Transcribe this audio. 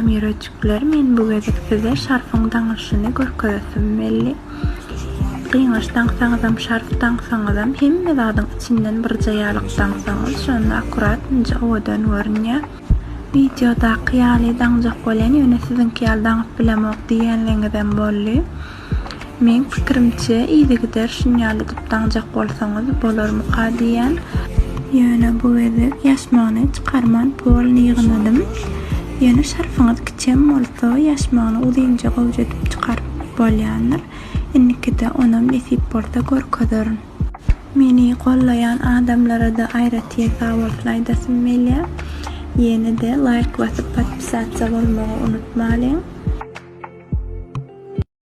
Salam ýürejikler men bu gezek size şarfyň daňylyşyny görkezesim geldi. Gyňaç daňsaňyzam şarf daňsaňyzam hemme zadyň içinden birje ýalyk daňsaňyz şonda akkuratnyja owadan görünýär. Wideodaky ýaly daňjak bolýan ýöne siziňki ýaly daňyp bilemok diýenligiňizem boldy. Meň pikirimçe yzygider şunýaly edip daňjak bolsaňyz bolarmyka diýýän. Ýöne bu gezek ýaşmagyny çykarman polny ýygnadym. Ýöne şarfyňyz kiçem bolsa ýaşmagyny uzynja gowja edip çykaryp bolýandyr. Indikide onam nesip bolsa görkezerin. Meni gollaýan adamlarada aýratyn sagbolsun aýdasym gelýär. Ýene-de laýk basyp podpisatsa bolmagy unutmalyň.